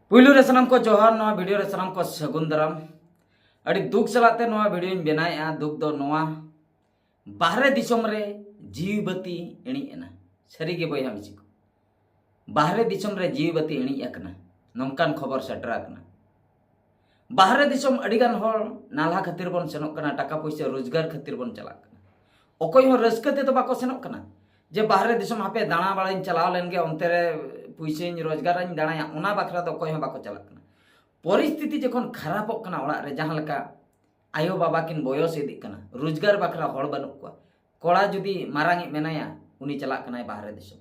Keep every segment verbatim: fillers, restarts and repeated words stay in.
ᱯᱩᱭᱞᱩ ᱨᱮ ᱥᱟᱱᱟᱢ ᱠᱚ ᱡᱚᱦᱟᱨ, ᱱᱚᱣᱟ ᱵᱷᱤᱰᱤᱭᱳ ᱨᱮ ᱥᱟᱱᱟᱢ ᱠᱚ ᱥᱟᱹᱜᱩᱱ ᱫᱟᱨᱟᱢ᱾ ᱟᱹᱰᱤ ᱫᱩᱠ ᱥᱟᱞᱟᱜ ᱛᱮ ᱱᱚᱣᱟ ᱵᱷᱤᱰᱤᱭᱳᱧ ᱵᱮᱱᱟᱣᱮᱫᱼᱟ᱾ ᱫᱩᱠ ᱫᱚ ᱱᱚᱣᱟ, ᱵᱟᱦᱨᱮ ᱫᱤᱥᱚᱢ ᱨᱮ ᱡᱤᱣᱤ ᱵᱟᱹᱛᱤ ᱤᱬᱤᱡ ᱮᱱᱟ᱾ ᱥᱟᱹᱨᱤᱜᱮ ᱵᱚᱭᱦᱟ ᱢᱤᱥᱤ ᱠᱚ, ᱵᱟᱦᱨᱮ ᱫᱤᱥᱚᱢ ᱨᱮ ᱡᱤᱣᱤ ᱵᱟᱹᱛᱤ ᱤᱬᱤᱡ ᱟᱠᱟᱱᱟ, ᱱᱚᱝᱠᱟᱱ ᱠᱷᱚᱵᱚᱨ ᱥᱮᱴᱮᱨ ᱟᱠᱟᱱᱟ᱾ ᱵᱟᱦᱨᱮ ᱫᱤᱥᱚᱢ ᱟᱹᱰᱤᱜᱟᱱ ᱦᱚᱲ ᱱᱟᱞᱦᱟ ᱠᱷᱟᱹᱛᱤᱨ ᱵᱚᱱ ᱥᱮᱱᱚᱜ ᱠᱟᱱᱟ, ᱴᱟᱠᱟ ᱯᱩᱭᱥᱟᱹ ᱨᱳᱡᱽᱜᱟᱨ ᱠᱷᱟᱹᱛᱤᱨ ᱵᱚᱱ ᱪᱟᱞᱟᱜ ᱠᱟᱱᱟ᱾ ᱚᱠᱚᱭ ᱦᱚᱸ ᱨᱟᱹᱥᱠᱟᱹ ᱛᱮᱫᱚ ᱵᱟᱠᱚ ᱥᱮᱱᱚᱜ ᱠᱟᱱᱟ ᱡᱮ ᱵᱟᱦᱨᱮ ᱫᱤᱥᱚᱢ ᱦᱟᱯᱮ ᱫᱟᱬᱟ ᱵᱟᱲᱟᱧ ᱪᱟᱞᱟᱣ ᱞᱮᱱ ᱜᱮ, ᱚᱱᱛᱮ ᱨᱮ ᱯᱩᱭᱥᱟᱹᱧ ᱨᱳᱡᱽᱜᱟᱨᱟᱧ ᱫᱟᱬᱟᱭᱟ, ᱚᱱᱟ ᱵᱟᱠᱷᱨᱟ ᱫᱚ ᱚᱠᱚᱭ ᱦᱚᱸ ᱵᱟᱠᱚ ᱪᱟᱞᱟᱜ ᱠᱟᱱᱟ᱾ ᱯᱚᱨᱤᱥᱛᱷᱤᱛᱤ ᱡᱚᱠᱷᱚᱱ ᱠᱷᱟᱨᱟᱯᱚᱜ ᱠᱟᱱᱟ ᱚᱲᱟᱜ ᱨᱮ, ᱡᱟᱦᱟᱸ ᱞᱮᱠᱟ ᱟᱭᱳ ᱵᱟᱵᱟ ᱠᱤᱱ ᱵᱚᱭᱚᱥ ᱤᱫᱤᱜ ᱠᱟᱱᱟ, ᱨᱳᱡᱽᱜᱟᱨ ᱵᱟᱠᱷᱨᱟ ᱦᱚᱲ ᱵᱟᱹᱱᱩᱜ ᱠᱚᱣᱟ, ᱠᱚᱲᱟ ᱡᱩᱫᱤ ᱢᱟᱨᱟᱝ ᱤᱡ ᱢᱮᱱᱟᱭᱟ, ᱩᱱᱤ ᱪᱟᱞᱟᱜ ᱠᱟᱱᱟᱭ ᱵᱟᱦᱨᱮ ᱫᱤᱥᱚᱢ᱾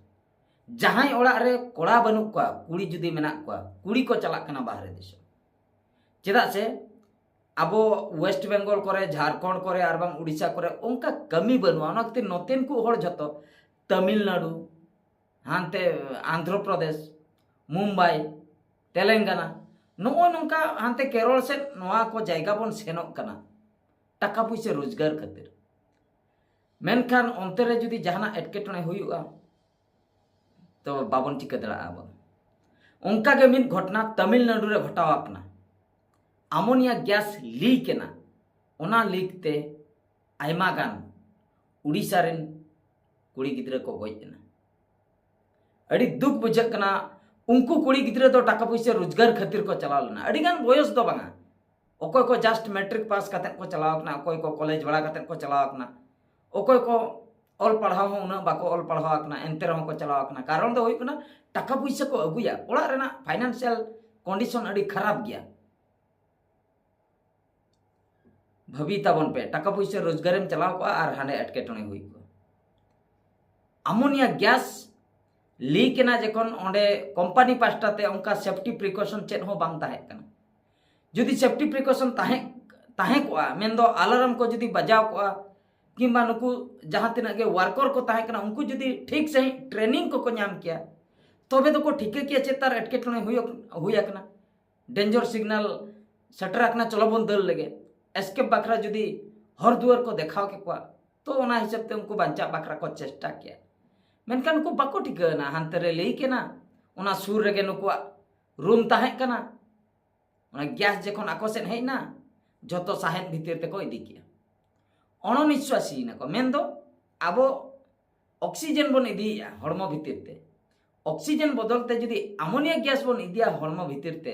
ᱡᱟᱦᱟᱸᱭ ᱚᱲᱟᱜ ᱨᱮ ᱠᱚᱲᱟ ᱵᱟᱹᱱᱩᱜ ᱠᱚᱣᱟ, ᱠᱩᱲᱤ ᱡᱩᱫᱤ ᱢᱮᱱᱟᱜ ᱠᱚᱣᱟ, ᱠᱩᱲᱤ ᱠᱚ ᱪᱟᱞᱟᱜ ᱠᱟᱱᱟ ᱵᱟᱦᱨᱮ ᱫᱤᱥᱚᱢ᱾ ᱪᱮᱫᱟᱜ ᱥᱮ ᱟᱵᱚ ᱳᱭᱮᱥᱴ ᱵᱮᱝᱜᱚᱞ ᱠᱚᱨᱮ, ᱡᱷᱟᱲᱠᱷᱚᱸᱰ ᱠᱚᱨᱮ, ᱟᱨ ᱵᱟᱝ ᱩᱲᱤᱥᱥᱟ ᱠᱚᱨᱮ ᱚᱱᱠᱟ ᱠᱟᱹᱢᱤ ᱵᱟᱹᱱᱩᱜᱼᱟ᱾ ᱚᱱᱟ ᱠᱷᱟᱹᱛᱤᱨ ᱱᱚᱛᱮᱱ ᱠᱚ ᱦᱚᱲ ᱡᱷᱚᱛᱚ ᱛᱟᱢᱤᱞᱱᱟᱲᱩ, ᱦᱟᱱᱛᱮ ᱟᱱᱫᱷᱨᱚ ᱯᱨᱚᱫᱮᱥ, ᱢᱩᱢᱵᱟᱭ, ᱛᱮᱞᱮᱝᱜᱟᱱᱟ, ᱱᱚᱜᱼᱚ ᱱᱚᱝᱠᱟ ᱦᱟᱱᱛᱮ ᱠᱮᱨᱚᱞ ᱥᱮᱫ, ᱱᱚᱣᱟ ᱠᱚ ᱡᱟᱭᱜᱟ ᱵᱚᱱ ᱥᱮᱱᱚᱜ ᱠᱟᱱᱟ ᱴᱟᱠᱟ ᱯᱩᱭᱥᱟᱹ ᱨᱳᱡᱽᱜᱟᱨ ᱠᱷᱟᱹᱛᱤᱨ᱾ ᱢᱮᱱᱠᱷᱟᱱ ᱚᱱᱛᱮ ᱨᱮ ᱡᱩᱫᱤ ᱡᱟᱦᱟᱱᱟᱜ ᱮᱴᱠᱮᱴᱚᱬᱮ ᱦᱩᱭᱩᱜᱼᱟ, ᱛᱚ ᱵᱟᱵᱚᱱ ᱪᱤᱠᱟᱹ ᱫᱟᱲᱮᱭᱟᱜᱼᱟ ᱵᱚᱱ᱾ ᱚᱱᱠᱟᱜᱮ ᱢᱤᱫ ᱜᱷᱚᱴᱚᱱᱟ ᱛᱟᱢᱤᱞᱱᱟᱲᱩ ᱨᱮ ᱜᱷᱚᱴᱟᱣ ᱟᱠᱟᱱᱟ᱾ ᱟᱢᱳᱱᱤᱭᱟ ᱜᱮᱥ ᱞᱤᱠ ᱮᱱᱟ, ᱚᱱᱟ ᱞᱤᱠ ᱛᱮ ᱟᱭᱢᱟ ᱜᱟᱱ ᱩᱲᱤᱥᱥᱟ ᱨᱮᱱ ᱠᱩᱲᱤ ᱜᱤᱫᱽᱨᱟᱹ ᱠᱚ ᱜᱚᱡ ᱮᱱᱟ᱾ ᱟᱹᱰᱤ ᱫᱩᱠ ᱵᱩᱡᱷᱟᱹᱜ ᱠᱟᱱᱟ᱾ ᱩᱱᱠᱩ ᱠᱩᱲᱤ ᱜᱤᱫᱽᱨᱟᱹ ᱫᱚ ᱴᱟᱠᱟ ᱯᱩᱭᱥᱟᱹ ᱨᱳᱡᱽᱜᱟᱨ ᱠᱷᱟᱹᱛᱤᱨ ᱠᱚ ᱪᱟᱞᱟᱣ ᱞᱮᱱᱟ᱾ ᱟᱹᱰᱤ ᱜᱟᱱ ᱵᱚᱭᱚᱥ ᱫᱚ ᱵᱟᱝᱟ, ᱚᱠᱚᱭ ᱠᱚ ᱡᱟᱥᱴ ᱢᱮᱴᱨᱤᱠ ᱯᱟᱥ ᱠᱟᱛᱮᱫ ᱠᱚ ᱪᱟᱞᱟᱣ ᱠᱟᱱᱟ, ᱚᱠᱚᱭ ᱠᱚ ᱠᱚᱞᱮᱡᱽ ᱵᱟᱲᱟ ᱠᱟᱛᱮᱫ ᱠᱚ ᱪᱟᱞᱟᱣ ᱠᱟᱱᱟ, ᱚᱠᱚᱭ ᱠᱚ ᱚᱞ ᱯᱟᱲᱦᱟᱣ ᱦᱚᱸ ᱩᱱᱟᱹᱜ ᱵᱟᱠᱚ ᱚᱞ ᱯᱟᱲᱦᱟᱣ ᱟᱠᱟᱱᱟ, ᱮᱱᱛᱮ ᱨᱮᱦᱚᱸ ᱠᱚ ᱪᱟᱞᱟᱣ ᱟᱠᱟᱱᱟ᱾ ᱠᱟᱨᱚᱱ ᱫᱚ ᱦᱩᱭᱩᱜ ᱠᱟᱱᱟ ᱴᱟᱠᱟ ᱯᱩᱭᱥᱟᱹ ᱠᱚ ᱟᱹᱜᱩᱭᱟ, ᱚᱲᱟᱜ ᱨᱮᱱᱟᱜ ᱯᱷᱟᱭᱱᱟᱱᱥᱤᱭᱟᱞ ᱠᱚᱱᱰᱤᱥᱚᱱ ᱟᱹᱰᱤ ᱠᱷᱟᱨᱟᱯ ᱜᱮᱭᱟ᱾ ᱵᱷᱟᱹᱵᱤ ᱛᱟᱵᱚᱱ ᱯᱮ, ᱴᱟᱠᱟ ᱯᱩᱭᱥᱟᱹ ᱨᱳᱡᱽᱜᱟᱨᱮᱢ ᱪᱟᱞᱟᱣ ᱠᱚᱜᱼᱟ ᱟᱨ ᱦᱟᱸᱰᱮ ᱮᱴᱠᱮᱴᱚᱬᱮ ᱦᱩᱭ ᱠᱚᱜᱼᱟ᱾ ᱟᱢᱳᱱᱤᱭᱟ ᱜᱮᱥ ᱞᱤᱠ ᱮᱱᱟ ᱡᱚᱠᱷᱚᱱ, ᱚᱸᱰᱮ ᱠᱳᱢᱯᱟᱱᱤ ᱯᱟᱦᱴᱟ ᱛᱮ ᱚᱱᱠᱟ ᱥᱮᱯᱴᱤ ᱯᱨᱤᱠᱚᱥᱚᱱ ᱪᱮᱫ ᱦᱚᱸ ᱵᱟᱝ ᱛᱟᱦᱮᱸ ᱠᱟᱱᱟ᱾ ᱡᱩᱫᱤ ᱥᱮᱯᱴᱤ ᱯᱨᱤᱠᱚᱥᱚᱱ ᱛᱟᱦᱮᱸ ᱛᱟᱦᱮᱸ ᱠᱚᱜᱼᱟ, ᱢᱮᱱᱫᱚ ᱟᱞᱟᱨᱢ ᱠᱚ ᱡᱩᱫᱤ ᱵᱟᱡᱟᱣ ᱠᱚᱜᱼᱟ, ᱠᱤᱝᱵᱟ ᱱᱩᱠᱩ ᱡᱟᱦᱟᱸ ᱛᱤᱱᱟᱹᱜ ᱜᱮ ᱣᱟᱨᱠᱚᱨ ᱠᱚ ᱛᱟᱦᱮᱸ ᱠᱟᱱᱟ, ᱩᱱᱠᱩ ᱡᱩᱫᱤ ᱴᱷᱤᱠ ᱥᱟᱺᱦᱤᱡ ᱴᱨᱮᱱᱤᱝ ᱠᱚᱠᱚ ᱧᱟᱢ ᱠᱮᱭᱟ, ᱛᱚᱵᱮ ᱫᱚᱠᱚ ᱴᱷᱤᱠᱟᱹ ᱠᱮᱭᱟ ᱪᱮᱫ ᱛᱟᱨ ᱮᱴᱠᱮᱴᱚᱬᱮ ᱦᱩᱭᱩᱜ ᱦᱩᱭ ᱟᱠᱟᱱᱟ᱾ ᱰᱮᱧᱡᱟᱨ ᱥᱤᱜᱽᱱᱟᱞ ᱥᱮᱴᱮᱨ ᱟᱠᱟᱱᱟ, ᱪᱚᱞᱚ ᱵᱚᱱ ᱫᱟᱹᱲ ᱞᱮᱜᱮ᱾ ᱮᱥᱠᱮᱯ ᱵᱟᱠᱷᱨᱟ ᱡᱩᱫᱤ ᱦᱚᱨ ᱫᱩᱣᱟᱹᱨ ᱠᱚ ᱫᱮᱠᱷᱟᱣ ᱠᱮᱠᱚᱣᱟ, ᱛᱚ ᱚᱱᱟ ᱦᱤᱥᱟᱹᱵ ᱛᱮ ᱩᱱᱠᱩ ᱵᱟᱧᱪᱟᱜ ᱵᱟᱠᱷᱨᱟ ᱠᱚ ᱪᱮᱥᱴᱟ ᱠᱮᱭᱟ᱾ ᱢᱮᱱᱠᱷᱟᱱ ᱩᱱᱠᱩ ᱵᱟᱠᱚ ᱴᱷᱤᱠᱟᱹ ᱮᱱᱟ, ᱦᱟᱱᱛᱮ ᱨᱮ ᱞᱤᱠ ᱮᱱᱟ, ᱚᱱᱟ ᱥᱩᱨ ᱨᱮᱜᱮ ᱱᱩᱠᱩᱣᱟᱜ ᱨᱩᱢ ᱛᱟᱦᱮᱸ ᱠᱟᱱᱟ᱾ ᱚᱱᱟ ᱜᱮᱥ ᱡᱚᱠᱷᱚᱱ ᱟᱠᱚ ᱥᱮᱫ ᱦᱮᱡ ᱮᱱᱟ, ᱡᱷᱚᱛᱚ ᱥᱟᱦᱮᱫ ᱵᱷᱤᱛᱤᱨ ᱛᱮᱠᱚ ᱤᱫᱤ ᱠᱮᱜᱼᱟ᱾ ᱚᱱᱚᱱᱤᱥᱥᱟᱥᱤ ᱮᱱᱟ ᱠᱚ᱾ ᱢᱮᱱᱫᱚ ᱟᱵᱚ ᱚᱠᱥᱤᱡᱮᱱ ᱵᱚᱱ ᱤᱫᱤᱭᱮᱫᱼᱟ ᱦᱚᱲᱢᱚ ᱵᱷᱤᱛᱤᱨ ᱛᱮ, ᱚᱠᱥᱤᱡᱮᱱ ᱵᱚᱫᱚᱞ ᱛᱮ ᱡᱩᱫᱤ ᱟᱢᱳᱱᱤᱭᱟ ᱜᱮᱥ ᱵᱚᱱ ᱤᱫᱤᱭᱟ ᱦᱚᱲᱢᱚ ᱵᱷᱤᱛᱤᱨ ᱛᱮ,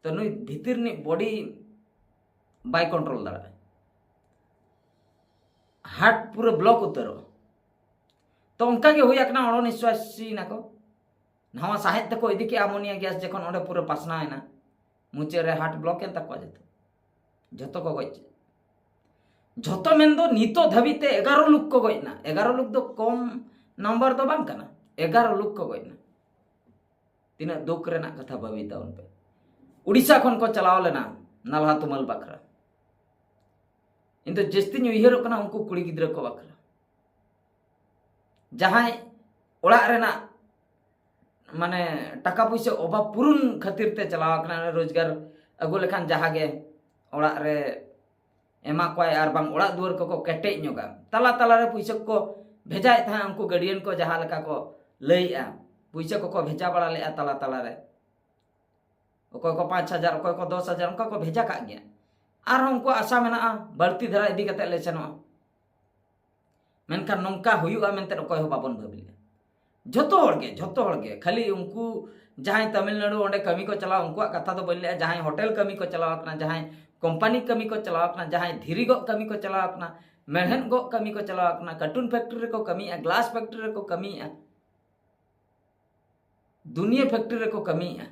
ᱛᱚ ᱱᱩᱭ ᱵᱷᱤᱛᱤᱨ ᱨᱤᱱᱤᱡ ᱵᱚᱰᱤ ᱵᱟᱭ ᱠᱚᱱᱴᱨᱳᱞ ᱫᱟᱲᱮᱭᱟᱜᱼᱟ, ᱦᱟᱨᱴ ᱯᱩᱨᱟᱹ ᱵᱞᱚᱠ ᱩᱛᱟᱹᱨᱚᱜᱼᱟ᱾ ᱛᱚ ᱚᱱᱠᱟ ᱜᱮ ᱦᱩᱭ ᱟᱠᱟᱱᱟ, ᱚᱱᱚᱱᱤᱥᱥᱟᱥᱤ ᱮᱱᱟ ᱠᱚ᱾ ᱱᱟᱣᱟ ᱥᱟᱦᱮᱫ ᱛᱮᱠᱚ ᱤᱫᱤ ᱠᱮᱜᱼᱟ ᱟᱢᱳᱱᱤᱭᱟ ᱜᱮᱥ, ᱡᱚᱠᱷᱚᱱ ᱚᱸᱰᱮ ᱯᱩᱨᱟᱹ ᱯᱟᱥᱱᱟᱣ ᱮᱱᱟ, ᱢᱩᱪᱟᱹᱫ ᱨᱮ ᱦᱟᱨᱴ ᱵᱞᱚᱠ ᱮᱱ ᱛᱟᱠᱚᱣᱟ ᱡᱚᱛᱚ᱾ ᱡᱷᱚᱛᱚ ᱠᱚ ᱜᱚᱡ ᱠᱮᱫ᱾ ᱡᱷᱚᱛᱚ ᱢᱮᱱᱫᱚ ᱱᱤᱛᱚᱜ ᱫᱷᱟᱹᱵᱤᱡ ᱛᱮ ᱮᱜᱟᱨᱚ ᱞᱳᱠ ᱠᱚ ᱜᱚᱡ ᱮᱱᱟ᱾ ᱮᱜᱟᱨᱚ ᱞᱳᱠ ᱫᱚ ᱠᱚᱢ ᱱᱟᱢᱵᱟᱨ ᱫᱚ ᱵᱟᱝ ᱠᱟᱱᱟ, ᱮᱜᱟᱨᱚ ᱞᱳᱠ ᱠᱚ ᱜᱚᱡ ᱮᱱᱟ᱾ ᱛᱤᱱᱟᱹᱜ ᱫᱩᱠ ᱨᱮᱱᱟᱜ ᱠᱟᱛᱷᱟ ᱵᱷᱟᱹᱵᱤ ᱛᱟᱵᱚᱱ ᱯᱮ᱾ ᱩᱲᱤᱥᱥᱟ ᱠᱷᱚᱱ ᱠᱚ ᱪᱟᱞᱟᱣ ᱞᱮᱱᱟ ᱱᱟᱞᱦᱟ ᱛᱩᱢᱟᱹᱞ ᱵᱟᱠᱷᱨᱟ, ᱤᱧ ᱫᱚ ᱡᱟᱹᱥᱛᱤᱧ ᱩᱭᱦᱟᱹᱨᱚᱜ ᱠᱟᱱᱟ ᱩᱱᱠᱩ ᱠᱩᱲᱤ ᱜᱤᱫᱽᱨᱟᱹ ᱠᱚ ᱵᱟᱠᱷᱨᱟ, ᱡᱟᱦᱟᱸᱭ ᱚᱲᱟᱜ ᱨᱮᱱᱟᱜ ᱢᱟᱱᱮ ᱴᱟᱠᱟ ᱯᱩᱭᱥᱟᱹ ᱚᱵᱷᱟᱵ ᱯᱩᱨᱩᱱ ᱠᱷᱟᱹᱛᱤᱨ ᱛᱮ ᱪᱟᱞᱟᱣ ᱟᱠᱟᱱᱟ ᱨᱳᱡᱽᱜᱟᱨ ᱟᱹᱜᱩ ᱞᱮᱠᱷᱟᱱ ᱡᱟᱦᱟᱸ ᱜᱮ ᱚᱲᱟᱜ ᱨᱮ ᱮᱢᱟ ᱠᱚᱣᱟᱭ, ᱟᱨ ᱵᱟᱝ ᱚᱲᱟᱜ ᱫᱩᱣᱟᱹᱨ ᱠᱚᱠᱚ ᱠᱮᱴᱮᱡ ᱧᱚᱜᱟ᱾ ᱛᱟᱞᱟ ᱛᱟᱞᱟᱨᱮ ᱯᱩᱭᱥᱟᱹ ᱠᱚ ᱵᱷᱮᱡᱟᱭᱮᱫ ᱛᱟᱦᱮᱸᱫ ᱩᱱᱠᱩ ᱜᱟᱹᱰᱤᱭᱟᱱ ᱠᱚ, ᱡᱟᱦᱟᱸ ᱞᱮᱠᱟ ᱠᱚ ᱞᱟᱹᱭᱮᱫᱼᱟ, ᱯᱩᱭᱥᱟᱹ ᱠᱚᱠᱚ ᱵᱷᱮᱡᱟ ᱵᱟᱲᱟ ᱞᱮᱫᱼᱟ ᱛᱟᱞᱟ ᱛᱟᱞᱟᱨᱮ᱾ ᱚᱠᱚᱭ ᱠᱚ ᱯᱟᱸᱪ ᱦᱟᱡᱟᱨ, ᱚᱠᱚᱭ ᱠᱚ ᱫᱚᱥ ᱦᱟᱡᱟᱨ, ᱚᱱᱠᱟ ᱠᱚ ᱵᱷᱮᱡᱟ ᱠᱟᱜ ᱜᱮᱭᱟ᱾ ᱟᱨᱦᱚᱸ ᱩᱱᱠᱩᱣᱟᱜ ᱟᱥᱟ ᱢᱮᱱᱟᱜᱼᱟ ᱵᱟᱹᱲᱛᱤ ᱫᱷᱟᱨᱟ ᱤᱫᱤ ᱠᱟᱛᱮ ᱞᱮ ᱥᱮᱱᱚᱜᱼᱟ, ᱢᱮᱱᱠᱷᱟᱱ ᱱᱚᱝᱠᱟ ᱦᱩᱭᱩᱜᱼᱟ ᱢᱮᱱᱛᱮ ᱚᱠᱚᱭ ᱦᱚᱸ ᱵᱟᱵᱚᱱ ᱵᱷᱟᱹᱵᱤ ᱞᱮᱫᱼᱟ᱾ ᱡᱷᱚᱛᱚ ᱦᱚᱲ ᱜᱮ, ᱡᱷᱚᱛᱚ ᱦᱚᱲ ᱜᱮ, ᱠᱷᱟᱹᱞᱤ ᱩᱱᱠᱩ ᱡᱟᱦᱟᱸᱭ ᱛᱟᱢᱤᱞᱱᱟᱲᱩ ᱚᱸᱰᱮ ᱠᱟᱹᱢᱤ ᱠᱚ ᱪᱟᱞᱟᱣ, ᱩᱱᱠᱩᱣᱟᱜ ᱠᱟᱛᱷᱟ ᱫᱚ ᱵᱟᱹᱧ ᱞᱟᱹᱭᱟ, ᱡᱟᱦᱟᱸᱭ ᱦᱳᱴᱮᱞ ᱠᱟᱹᱢᱤ ᱠᱚ ᱪᱟᱞᱟᱣ ᱟᱠᱟᱱᱟ, ᱡᱟᱦᱟᱸᱭ ᱠᱳᱢᱯᱟᱱᱤ ᱠᱟᱹᱢᱤ ᱠᱚ ᱪᱟᱞᱟᱣ ᱟᱠᱟᱱᱟ, ᱡᱟᱦᱟᱸᱭ ᱫᱷᱤᱨᱤ ᱜᱚᱜ ᱠᱟᱹᱢᱤ ᱠᱚ ᱪᱟᱞᱟᱣ ᱟᱠᱟᱱᱟ, ᱢᱮᱲᱦᱮᱫ ᱜᱚᱜ ᱠᱟᱹᱢᱤ ᱠᱚ ᱪᱟᱞᱟᱣ ᱟᱠᱟᱱᱟ, ᱠᱟᱨᱴᱩᱱ ᱯᱷᱮᱠᱴᱨᱤ ᱨᱮᱠᱚ ᱠᱟᱹᱢᱤᱭᱮᱫᱼᱟ, ᱜᱞᱟᱥ ᱯᱷᱮᱠᱴᱨᱤ ᱨᱮᱠᱚ ᱠᱟᱹᱢᱤᱭᱮᱫᱼᱟ, ᱫᱩᱱᱤᱭᱟᱹ ᱯᱷᱮᱠᱴᱨᱤ ᱨᱮᱠᱚ ᱠᱟᱹᱢᱤᱭᱮᱫᱼᱟ᱾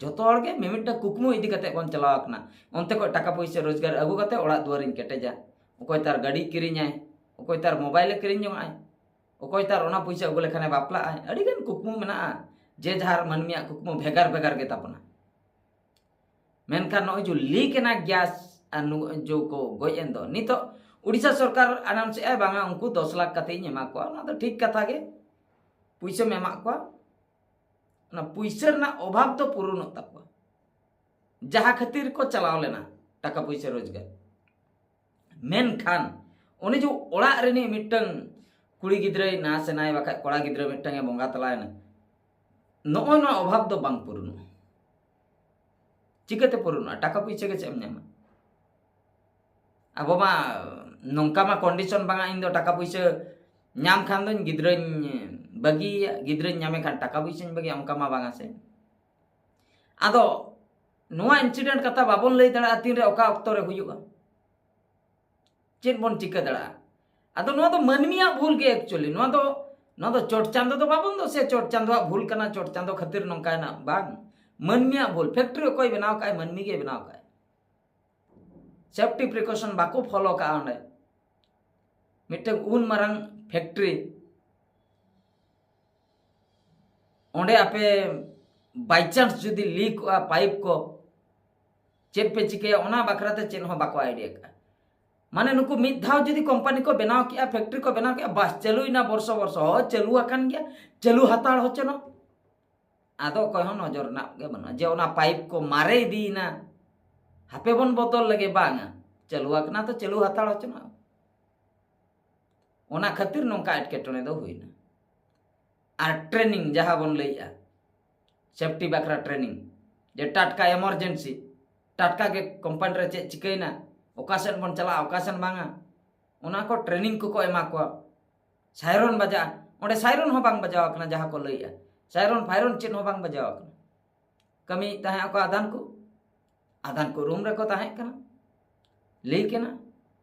ᱡᱷᱚᱛᱚ ᱦᱚᱲ ᱜᱮ ᱢᱤᱢᱤᱫᱴᱟᱝ ᱠᱩᱠᱢᱩ ᱤᱫᱤ ᱠᱟᱛᱮ ᱵᱚᱱ ᱪᱟᱞᱟᱣ ᱟᱠᱟᱱᱟ᱾ ᱚᱱᱛᱮ ᱠᱷᱚᱱ ᱴᱟᱠᱟ ᱯᱩᱭᱥᱟᱹ ᱨᱳᱡᱽᱜᱟᱨ ᱟᱹᱜᱩ ᱠᱟᱛᱮ ᱚᱲᱟᱜ ᱫᱩᱣᱟᱹᱨᱤᱧ ᱠᱮᱴᱮᱡᱟ᱾ ᱚᱠᱚᱭ ᱛᱟᱨ ᱜᱟᱹᱰᱤ ᱠᱤᱨᱤᱧᱟᱭ, ᱚᱠᱚᱭ ᱛᱟᱨ ᱢᱳᱵᱟᱭᱤᱞᱮ ᱠᱤᱨᱤᱧ ᱡᱚᱝᱟᱜᱼᱟᱭ, ᱚᱠᱚᱭ ᱛᱟᱨ ᱚᱱᱟ ᱯᱩᱭᱥᱟᱹ ᱟᱹᱜᱩ ᱞᱮᱠᱷᱟᱱᱮ ᱵᱟᱯᱞᱟᱜᱼᱟᱭ᱾ ᱟᱹᱰᱤᱜᱟᱱ ᱠᱩᱠᱢᱩ ᱢᱮᱱᱟᱜᱼᱟ, ᱡᱮ ᱡᱟᱦᱟᱨ ᱢᱟᱹᱱᱢᱤᱭᱟᱜ ᱠᱩᱠᱢᱩ ᱵᱷᱮᱜᱟᱨ ᱵᱷᱮᱜᱟᱨ ᱜᱮ ᱛᱟᱵᱚᱱᱟ᱾ ᱢᱮᱱᱠᱷᱟᱱ ᱱᱚᱜᱼᱚᱭ ᱡᱮ ᱞᱤᱠ ᱮᱱᱟ ᱜᱮᱥ ᱟᱨ ᱱᱩ-, ᱡᱮ ᱠᱚ ᱜᱚᱡ ᱮᱱ ᱫᱚ, ᱱᱤᱛᱚᱜ ᱩᱲᱤᱥᱥᱟ ᱥᱚᱨᱠᱟᱨ ᱟᱱᱟᱣᱩᱱᱥ ᱮᱫᱼᱟᱭ, ᱵᱟᱝᱟ ᱩᱱᱠᱩ ᱫᱚᱥ ᱞᱟᱠᱷ ᱠᱟᱛᱮ ᱤᱧ ᱮᱢᱟ ᱠᱚᱣᱟ᱾ ᱚᱱᱟ ᱫᱚ ᱴᱷᱤᱠ ᱠᱟᱛᱷᱟ ᱜᱮ, ᱯᱩᱭᱥᱟᱹᱢ ᱮᱢᱟᱜ ᱠᱚᱣᱟ, ᱚᱱᱟ ᱯᱩᱭᱥᱟᱹ ᱨᱮᱱᱟᱜ ᱚᱵᱷᱟᱵᱽ ᱫᱚ ᱯᱩᱨᱩᱱᱚᱜ ᱛᱟᱠᱚᱣᱟ, ᱡᱟᱦᱟᱸ ᱠᱷᱟᱹᱛᱤᱨ ᱠᱚ ᱪᱟᱞᱟᱣ ᱞᱮᱱᱟ ᱴᱟᱠᱟ ᱯᱩᱭᱥᱟᱹ ᱨᱳᱡᱽᱜᱟᱨ᱾ ᱢᱮᱱᱠᱷᱟᱱ ᱩᱱᱤ ᱡᱮ ᱚᱲᱟᱜ ᱨᱤᱱᱤᱡ ᱢᱤᱫᱴᱟᱝ ᱠᱩᱲᱤ ᱜᱤᱫᱽᱨᱟᱹᱭ ᱱᱟᱥ ᱮᱱᱟᱭ, ᱵᱟᱠᱷᱟᱡ ᱠᱚᱲᱟ ᱜᱤᱫᱽᱨᱟᱹ ᱢᱤᱫᱴᱟᱝ ᱮ ᱵᱚᱸᱜᱟ ᱛᱟᱞᱟᱭᱮᱱᱟ, ᱱᱚᱜᱼᱚᱭ ᱱᱚᱣᱟ ᱚᱵᱷᱟᱵ ᱫᱚ ᱵᱟᱝ ᱯᱩᱨᱩᱱᱚᱜᱼᱟ᱾ ᱪᱤᱠᱟᱹᱛᱮ ᱯᱩᱨᱩᱱᱚᱜᱼᱟ? ᱴᱟᱠᱟ ᱯᱩᱭᱥᱟᱹ ᱜᱮ ᱪᱮᱫ ᱮᱢ ᱧᱟᱢᱟ? ᱟᱵᱚ ᱢᱟ ᱱᱚᱝᱠᱟ ᱢᱟ ᱠᱚᱱᱰᱤᱥᱚᱱ ᱵᱟᱝᱟ, ᱤᱧ ᱫᱚ ᱴᱟᱠᱟ ᱯᱩᱭᱥᱟᱹ ᱧᱟᱢ ᱠᱷᱟᱱ ᱫᱚᱧ ᱜᱤᱫᱽᱨᱟᱹᱧ ᱵᱟᱹᱜᱤᱭᱮᱭᱟ, ᱜᱤᱫᱽᱨᱟᱹᱧ ᱧᱟᱢᱮ ᱠᱷᱟᱱ ᱴᱟᱠᱟ ᱯᱩᱭᱥᱟᱹᱧ ᱵᱟᱹᱜᱤᱭᱟ, ᱚᱱᱠᱟ ᱢᱟ ᱵᱟᱝᱟ ᱥᱮ᱾ ᱟᱫᱚ ᱱᱚᱣᱟ ᱤᱱᱥᱤᱰᱮᱱᱴ ᱠᱟᱛᱷᱟ ᱵᱟᱵᱚᱱ ᱞᱟᱹᱭ ᱫᱟᱲᱮᱭᱟᱜᱼᱟ ᱛᱤᱱᱨᱮ ᱚᱠᱟ ᱚᱠᱛᱚ ᱨᱮ ᱦᱩᱭᱩᱜᱼᱟ, ᱪᱮᱫ ᱵᱚᱱ ᱪᱤᱠᱟᱹ ᱫᱟᱲᱮᱭᱟᱜᱼᱟ᱾ ᱟᱫᱚ ᱱᱚᱣᱟ ᱫᱚ ᱢᱟᱹᱱᱢᱤᱭᱟᱜ ᱵᱷᱩᱞ ᱜᱮ ᱮᱠᱪᱩᱭᱮᱞᱤ᱾ ᱱᱚᱣᱟ ᱫᱚ, ᱱᱚᱣᱟ ᱫᱚ ᱪᱚᱴ ᱪᱟᱸᱫᱚ ᱫᱚ ᱵᱟᱵᱚᱱ ᱫᱳᱥᱮᱭᱟ, ᱪᱚᱴ ᱪᱟᱸᱫᱚᱣᱟᱜ ᱵᱷᱩᱞ ᱠᱟᱱᱟ, ᱪᱚᱴ ᱪᱟᱸᱫᱚ ᱠᱷᱟᱹᱛᱤᱨ ᱱᱚᱝᱠᱟᱭᱮᱱᱟ, ᱵᱟᱝ᱾ ᱢᱟᱹᱱᱢᱤᱭᱟᱜ ᱵᱷᱩᱞ᱾ ᱯᱷᱮᱠᱴᱨᱤ ᱚᱠᱚᱭ ᱵᱮᱱᱟᱣ ᱠᱟᱜᱼᱟᱭ? ᱢᱟᱹᱱᱢᱤ ᱜᱮ ᱵᱮᱱᱟᱣ ᱠᱟᱜᱼᱟᱭ᱾ ᱥᱮᱯᱴᱤ ᱯᱨᱤᱠᱚᱥᱚᱱ ᱵᱟᱠᱚ ᱯᱷᱚᱞᱳ ᱠᱟᱜᱼᱟ᱾ ᱚᱸᱰᱮ ᱢᱤᱫᱴᱟᱝ ᱩᱱ ᱢᱟᱨᱟᱝ ᱯᱷᱮᱠᱴᱨᱤ, ᱚᱸᱰᱮ ᱟᱯᱮ ᱵᱟᱭᱪᱟᱱᱥ ᱡᱩᱫᱤ ᱞᱤᱠᱚᱜᱼᱟ ᱯᱟᱭᱤᱯ ᱠᱚ, ᱪᱮᱫ ᱯᱮ ᱪᱤᱠᱟᱹᱭᱟ? ᱚᱱᱟ ᱵᱟᱠᱷᱨᱟ ᱛᱮ ᱪᱮᱫ ᱦᱚᱸ ᱵᱟᱠᱚ ᱟᱭᱰᱤᱭᱟ ᱠᱟᱜᱼᱟ᱾ ᱢᱟᱱᱮ ᱱᱩᱠᱩ ᱢᱤᱫ ᱫᱷᱟᱣ ᱡᱩᱫᱤ ᱠᱳᱢᱯᱟᱱᱤ ᱠᱚ ᱵᱮᱱᱟᱣ ᱠᱮᱜᱼᱟ, ᱯᱷᱮᱠᱴᱨᱤ ᱠᱚ ᱵᱮᱱᱟᱣ ᱠᱮᱜᱼᱟ, ᱵᱟᱥ ᱪᱟᱹᱞᱩᱭᱮᱱᱟ ᱵᱚᱨᱥᱚ ᱵᱚᱨᱥᱚ, ᱦᱚᱸ ᱪᱟᱹᱞᱩ ᱟᱠᱟᱱ ᱜᱮᱭᱟ, ᱪᱟᱹᱞᱩ ᱦᱟᱛᱟᱲ ᱦᱚᱪᱚᱱᱚᱜ᱾ ᱟᱫᱚ ᱚᱠᱚᱭ ᱦᱚᱸ ᱱᱚᱡᱚᱨ ᱨᱮᱱᱟᱜ ᱜᱮ ᱵᱟᱹᱱᱩᱜᱼᱟ ᱡᱮ ᱚᱱᱟ ᱯᱟᱭᱤᱯ ᱠᱚ ᱢᱟᱨᱮ ᱤᱫᱤᱭᱮᱱᱟ, ᱦᱟᱯᱮ ᱵᱚᱱ ᱵᱚᱫᱚᱞ ᱞᱮᱜᱮ, ᱵᱟᱝᱟ, ᱪᱟᱹᱞᱩ ᱟᱠᱟᱱᱟ ᱛᱚ ᱪᱟᱹᱞᱩ ᱦᱟᱛᱟᱲ ᱦᱚᱪᱚᱱᱚᱜ᱾ ᱚᱱᱟ ᱠᱷᱟᱹᱛᱤᱨ ᱱᱚᱝᱠᱟ ᱮᱴᱠᱮᱴᱚᱬᱮ ᱫᱚ ᱦᱩᱭᱱᱟ᱾ ᱟᱨ ᱴᱨᱮᱱᱤᱝ ᱡᱟᱦᱟᱸ ᱵᱚᱱ ᱞᱟᱹᱭᱮᱜᱼᱟ, ᱥᱮᱯᱴᱤ ᱵᱟᱠᱷᱨᱟ ᱴᱨᱮᱱᱤᱝ, ᱡᱮ ᱴᱟᱴᱠᱟ ᱮᱢᱟᱨᱡᱮᱱᱥᱤ, ᱴᱟᱴᱠᱟ ᱜᱮ ᱠᱳᱢᱯᱟᱱᱤ ᱨᱮ ᱪᱮᱫ ᱪᱤᱠᱟᱹᱭᱮᱱᱟ, ᱚᱠᱟ ᱥᱮᱫ ᱵᱚᱱ ᱪᱟᱞᱟᱜᱼᱟ, ᱚᱠᱟ ᱥᱮᱫ ᱵᱟᱝᱟ, ᱚᱱᱟ ᱠᱚ ᱴᱨᱮᱱᱤᱝ ᱠᱚᱠᱚ ᱮᱢᱟ ᱠᱚᱣᱟ᱾ ᱥᱟᱭᱨᱚᱱ ᱵᱟᱡᱟᱜᱼᱟ, ᱚᱸᱰᱮ ᱥᱟᱭᱨᱚᱱ ᱦᱚᱸ ᱵᱟᱝ ᱵᱟᱡᱟᱣ ᱟᱠᱟᱱᱟ ᱡᱟᱦᱟᱸ ᱠᱚ ᱞᱟᱹᱭᱮᱜᱼᱟ᱾ ᱥᱟᱭᱨᱚᱱ ᱯᱷᱟᱭᱨᱚᱱ ᱪᱮᱫ ᱦᱚᱸ ᱵᱟᱝ ᱵᱟᱡᱟᱣ ᱟᱠᱟᱱᱟ᱾ ᱠᱟᱹᱢᱤᱭᱮᱫ ᱛᱟᱦᱮᱸ ᱟᱠᱚ ᱟᱫᱷᱟᱱ ᱠᱚ, ᱟᱫᱷᱟᱱ ᱠᱚ ᱨᱩᱢ ᱨᱮᱠᱚ ᱛᱟᱦᱮᱸ ᱠᱟᱱᱟ, ᱞᱤᱠ ᱮᱱᱟ,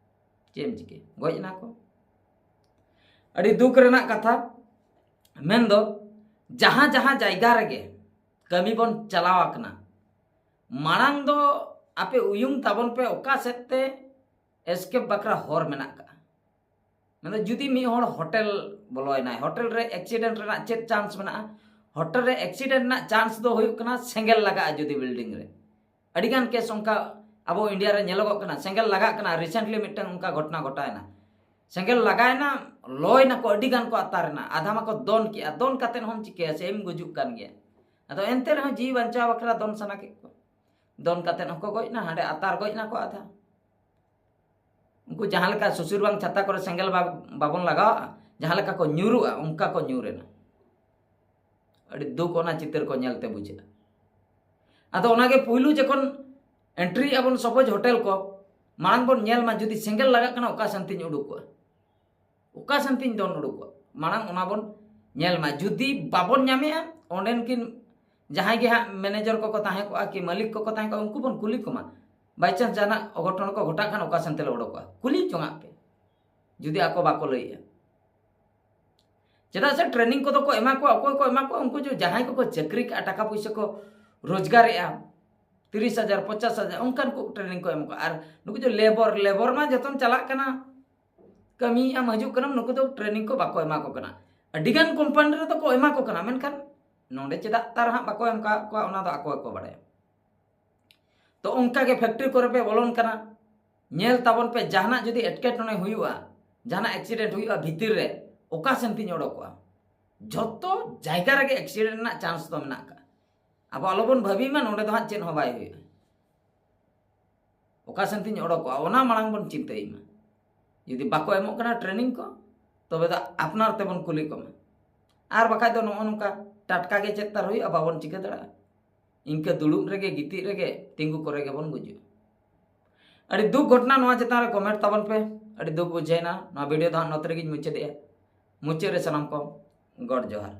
ᱪᱮᱫ ᱮᱢ ᱪᱤᱠᱟᱹᱭᱟ, ᱜᱚᱡ ᱮᱱᱟ ᱠᱚ᱾ ᱟᱹᱰᱤ ᱫᱩᱠ ᱨᱮᱱᱟᱜ ᱠᱟᱛᱷᱟ᱾ ᱢᱮᱱᱫᱚ ᱡᱟᱦᱟᱸ ᱡᱟᱦᱟᱸ ᱡᱟᱭᱜᱟ ᱨᱮᱜᱮ ᱠᱟᱹᱢᱤ ᱵᱚᱱ ᱪᱟᱞᱟᱣ ᱟᱠᱟᱱᱟ, ᱢᱟᱲᱟᱝ ᱫᱚ ᱟᱯᱮ ᱩᱭᱩᱝ ᱛᱟᱵᱚᱱ ᱯᱮ ᱚᱠᱟ ᱥᱮᱫ ᱛᱮ ᱮᱥᱠᱮᱯ ᱵᱟᱠᱷᱨᱟ ᱦᱚᱨ ᱢᱮᱱᱟᱜ ᱠᱟᱜᱼᱟ᱾ ᱢᱮᱱᱫᱚ ᱡᱩᱫᱤ ᱢᱤᱫ ᱦᱚᱲ ᱦᱳᱴᱮᱞ ᱵᱚᱞᱚᱭᱮᱱᱟᱭ, ᱦᱳᱴᱮᱞ ᱨᱮ ᱮᱠᱥᱤᱰᱮᱱᱴ ᱨᱮᱱᱟᱜ ᱪᱮᱫ ᱪᱟᱱᱥ ᱢᱮᱱᱟᱜᱼᱟ? ᱦᱳᱴᱮᱞ ᱨᱮ ᱮᱠᱥᱤᱰᱮᱱᱴ ᱨᱮᱱᱟᱜ ᱪᱟᱱᱥ ᱫᱚ ᱦᱩᱭᱩᱜ ᱠᱟᱱᱟ ᱥᱮᱸᱜᱮᱞ ᱞᱟᱜᱟᱜᱼᱟ ᱡᱩᱫᱤ ᱵᱤᱞᱰᱤᱝ ᱨᱮ᱾ ᱟᱹᱰᱤᱜᱟᱱ ᱠᱮᱥ ᱚᱱᱠᱟ ᱟᱵᱚ ᱤᱱᱰᱤᱭᱟ ᱨᱮ ᱧᱮᱞᱚᱜᱚᱜ ᱠᱟᱱᱟ, ᱥᱮᱸᱜᱮᱞ ᱞᱟᱜᱟᱜ ᱠᱟᱱᱟ᱾ ᱨᱤᱥᱮᱱᱴᱞᱤ ᱢᱤᱫᱴᱟᱝ ᱚᱱᱠᱟ ᱜᱷᱚᱴᱚᱱᱟ ᱜᱷᱚᱴᱟᱣᱮᱱᱟ, ᱥᱮᱸᱜᱮᱞ ᱞᱟᱜᱟᱭᱮᱱᱟ, ᱞᱚᱭ ᱱᱟᱠᱚ, ᱟᱹᱰᱤ ᱜᱟᱱ ᱠᱚ ᱟᱛᱟᱨ ᱮᱱᱟ, ᱟᱫᱷᱟ ᱢᱟᱠᱚ ᱫᱚᱱ ᱠᱮᱜᱼᱟ᱾ ᱫᱚᱱ ᱠᱟᱛᱮᱫ ᱦᱚᱸᱢ ᱪᱤᱠᱟᱹᱭᱟ, ᱥᱮᱢ ᱜᱩᱡᱩᱜ ᱠᱟᱱ ᱜᱮᱭᱟ᱾ ᱟᱫᱚ ᱮᱱᱛᱮ ᱨᱮᱦᱚᱸ ᱡᱤᱣᱤ ᱵᱟᱧᱪᱟᱣ ᱵᱟᱠᱷᱨᱟ ᱫᱚᱱ ᱥᱟᱱᱟ ᱠᱮᱫ ᱠᱚᱣᱟ, ᱫᱚᱱ ᱠᱟᱛᱮᱫ ᱦᱚᱸᱠᱚ ᱜᱚᱡ ᱮᱱᱟ, ᱦᱟᱸᱰᱮ ᱟᱛᱟᱨ ᱜᱚᱡ ᱮᱱᱟ ᱠᱚ ᱟᱫᱷᱟ᱾ ᱩᱱᱠᱩ ᱡᱟᱦᱟᱸ ᱞᱮᱠᱟ ᱥᱩᱥᱩᱨ ᱵᱟᱝ ᱪᱷᱟᱛᱟ ᱠᱚᱨᱮ ᱥᱮᱸᱜᱮᱞ ᱵᱟ-, ᱵᱟᱵᱚᱱ ᱞᱟᱜᱟᱣᱟᱜᱼᱟ, ᱡᱟᱦᱟᱸ ᱞᱮᱠᱟ ᱠᱚ ᱧᱩᱨᱩᱜᱼᱟ, ᱚᱱᱠᱟ ᱠᱚ ᱧᱩᱨ ᱮᱱᱟ᱾ ᱟᱹᱰᱤ ᱫᱩᱠ ᱚᱱᱟ ᱪᱤᱛᱟᱹᱨ ᱠᱚ ᱧᱮᱞᱛᱮ ᱵᱩᱡᱷᱟᱹᱜᱼᱟ᱾ ᱟᱫᱚ ᱚᱱᱟᱜᱮ ᱯᱩᱭᱞᱩ ᱡᱚᱠᱷᱚᱱ ᱮᱱᱴᱨᱤ ᱟᱵᱚᱱ ᱥᱚᱵᱚᱡᱽ ᱦᱳᱴᱮᱞ ᱠᱚ, ᱢᱟᱲᱟᱝ ᱵᱚᱱ ᱧᱮᱞ ᱢᱟ, ᱡᱩᱫᱤ ᱥᱮᱸᱜᱮᱞ ᱞᱟᱜᱟᱜ ᱠᱟᱱᱟ, ᱚᱠᱟ ᱥᱮᱱ ᱛᱤᱧ ᱩᱰᱩᱠᱚᱜᱼᱟ, ᱚᱠᱟ ᱥᱮᱱ ᱛᱤᱧ ᱫᱚᱱ ᱩᱰᱩᱠᱚᱜᱼᱟ, ᱢᱟᱲᱟᱝ ᱚᱱᱟ ᱵᱚᱱ ᱧᱮᱞ ᱢᱟ᱾ ᱡᱩᱫᱤ ᱵᱟᱵᱚᱱ ᱧᱟᱢᱮᱜᱼᱟ, ᱚᱸᱰᱮᱱ ᱠᱤᱱ ᱡᱟᱦᱟᱸᱭ ᱜᱮ ᱦᱟᱸᱜ ᱢᱮᱱᱮᱡᱟᱨ ᱠᱚᱠᱚ ᱛᱟᱦᱮᱸ ᱠᱚᱜᱼᱟ ᱠᱤ ᱢᱟᱹᱞᱤᱠ ᱠᱚᱠᱚ ᱛᱟᱦᱮᱸ ᱠᱚᱜᱼᱟ, ᱩᱱᱠᱩ ᱵᱚᱱ ᱠᱩᱞᱤ ᱠᱚᱢᱟ᱾ ᱵᱟᱭ ᱪᱟᱱᱥ ᱡᱟᱦᱟᱱᱟᱜ ᱚᱜᱷᱚᱴᱚᱱ ᱠᱚ ᱜᱷᱚᱴᱟᱜ ᱠᱷᱟᱱ ᱚᱠᱟ ᱥᱮᱱ ᱛᱮᱞᱮ ᱩᱰᱩᱠᱚᱜᱼᱟ, ᱠᱩᱞᱤ ᱡᱚᱝᱟᱜ ᱯᱮ, ᱡᱩᱫᱤ ᱟᱠᱚ ᱵᱟᱠᱚ ᱞᱟᱹᱭᱮᱜᱼᱟ᱾ ᱪᱮᱫᱟᱜ ᱥᱮ ᱴᱨᱮᱱᱤᱝ ᱠᱚᱫᱚ ᱠᱚ ᱮᱢᱟ ᱠᱚᱣᱟ, ᱚᱠᱚᱭ ᱠᱚ ᱮᱢᱟ ᱠᱚᱣᱟ? ᱩᱱᱠᱩ ᱡᱚ-, ᱡᱟᱦᱟᱸᱭ ᱠᱚᱠᱚ ᱪᱟᱹᱠᱨᱤ ᱠᱟᱜᱼᱟ, ᱴᱟᱠᱟ ᱯᱩᱭᱥᱟᱹ ᱠᱚ ᱨᱳᱡᱽᱜᱟᱨᱮᱜᱼᱟ, ᱛᱤᱨᱤᱥ ᱦᱟᱡᱟᱨ, ᱯᱚᱧᱪᱟᱥ ᱦᱟᱡᱟᱨ, ᱚᱱᱠᱟᱱ ᱠᱚ ᱴᱨᱮᱱᱤᱝ ᱠᱚ ᱮᱢ ᱠᱚᱣᱟ᱾ ᱟᱨ ᱱᱩᱠᱩ ᱡᱮ ᱞᱮᱵᱚᱨ, ᱞᱮᱵᱚᱨ ᱢᱟ ᱡᱚᱛᱚᱱ ᱪᱟᱞᱟᱜ ᱠᱟᱱᱟ, ᱠᱟᱹᱢᱤᱭᱮᱫ ᱟᱢ, ᱦᱤᱡᱩᱜ ᱠᱟᱱᱟᱢ, ᱱᱩᱠᱩ ᱫᱚ ᱴᱨᱮᱱᱤᱝ ᱠᱚ ᱵᱟᱠᱚ ᱮᱢᱟ ᱠᱚ ᱠᱟᱱᱟ᱾ ᱟᱹᱰᱤᱜᱟᱱ ᱠᱳᱢᱯᱟᱱᱤ ᱨᱮᱫᱚ ᱠᱚ ᱮᱢᱟ ᱠᱚ ᱠᱟᱱᱟ, ᱢᱮᱱᱠᱷᱟᱱ ᱱᱚᱰᱮ ᱪᱮᱫᱟᱜ ᱛᱟᱨ ᱦᱟᱸᱜ ᱵᱟᱠᱚ ᱮᱢ ᱠᱟᱜ ᱠᱚᱣᱟ, ᱚᱱᱟ ᱫᱚ ᱟᱠᱚ ᱜᱮᱠᱚ ᱵᱟᱲᱟᱭᱟ᱾ ᱛᱚ ᱚᱱᱠᱟ ᱜᱮ ᱯᱷᱮᱠᱴᱨᱤ ᱠᱚᱨᱮ ᱯᱮ ᱵᱚᱞᱚᱱ ᱠᱟᱱᱟ, ᱧᱮᱞ ᱛᱟᱵᱚᱱ ᱯᱮ, ᱡᱟᱦᱟᱱᱟᱜ ᱡᱩᱫᱤ ᱮᱴᱠᱮᱴᱚᱬᱮ ᱦᱩᱭᱩᱜᱼᱟ, ᱡᱟᱦᱟᱱᱟᱜ ᱮᱠᱥᱤᱰᱮᱱᱴ ᱦᱩᱭᱩᱜᱼᱟ ᱵᱷᱤᱛᱤᱨ ᱨᱮ, ᱚᱠᱟ ᱥᱮᱱ ᱛᱤᱧ ᱚᱰᱚᱠᱚᱜᱼᱟ? ᱡᱷᱚᱛᱚ ᱡᱟᱭᱜᱟ ᱨᱮᱜᱮ ᱮᱠᱥᱤᱰᱮᱱᱴ ᱨᱮᱱᱟᱜ ᱪᱟᱱᱥ ᱫᱚ ᱢᱮᱱᱟᱜ ᱠᱟᱜᱼᱟ᱾ ᱟᱵᱚ ᱟᱞᱚᱵᱚᱱ ᱵᱷᱟᱹᱵᱤ ᱢᱟ ᱱᱚᱰᱮ ᱫᱚ ᱦᱟᱸᱜ ᱪᱮᱫ ᱦᱚᱸ ᱵᱟᱭ ᱦᱩᱭᱩᱜᱼᱟ᱾ ᱚᱠᱟ ᱥᱮᱱ ᱛᱤᱧ ᱚᱰᱚᱠᱚᱜᱼᱟ, ᱚᱱᱟ ᱢᱟᱲᱟᱝ ᱵᱚᱱ ᱪᱤᱱᱛᱟᱹᱭ ᱢᱟ᱾ ᱡᱩᱫᱤ ᱵᱟᱠᱚ ᱮᱢᱚᱜ ᱠᱟᱱᱟ ᱴᱨᱮᱱᱤᱝ ᱠᱚ, ᱛᱚᱵᱮ ᱫᱚ ᱟᱯᱱᱟᱨ ᱛᱮᱵᱚᱱ ᱠᱩᱞᱤ ᱠᱚᱢᱟ᱾ ᱟᱨ ᱵᱟᱠᱷᱟᱡ ᱫᱚ ᱱᱚᱜᱼᱚ ᱱᱚᱝᱠᱟ ᱴᱟᱴᱠᱟ ᱜᱮ ᱪᱮᱫ ᱛᱟᱨ ᱦᱩᱭᱩᱜᱼᱟ, ᱵᱟᱵᱚᱱ ᱪᱤᱠᱟᱹ ᱫᱟᱲᱮᱭᱟᱜᱼᱟ᱾ ᱤᱱᱠᱟᱹ ᱫᱩᱲᱩᱵ ᱨᱮᱜᱮ, ᱜᱤᱛᱤᱡ ᱨᱮᱜᱮ, ᱛᱤᱸᱜᱩ ᱠᱚᱨᱮ ᱜᱮᱵᱚᱱ ᱜᱩᱡᱩᱜᱼᱟ᱾ ᱟᱹᱰᱤ ᱫᱩᱠ ᱜᱷᱚᱴᱚᱱᱟ ᱱᱚᱣᱟ ᱪᱮᱛᱟᱱ ᱨᱮ ᱠᱚᱢᱮᱱᱴ ᱛᱟᱵᱚᱱ ᱯᱮ᱾ ᱟᱹᱰᱤ ᱫᱩᱠ ᱵᱩᱡᱷᱟᱹᱣᱮᱱᱟ᱾ ᱱᱚᱣᱟ ᱵᱷᱤᱰᱤᱭᱳ ᱫᱚ ᱦᱟᱸᱜ ᱱᱚᱛᱮ ᱨᱮᱜᱮᱧ ᱢᱩᱪᱟᱹᱫᱮᱜᱼᱟ᱾ ᱢᱩᱪᱟᱹᱫ ᱨᱮ ᱥᱟᱱᱟᱢ ᱠᱚ ᱜᱚᱰ ᱡᱚᱦᱟᱨ᱾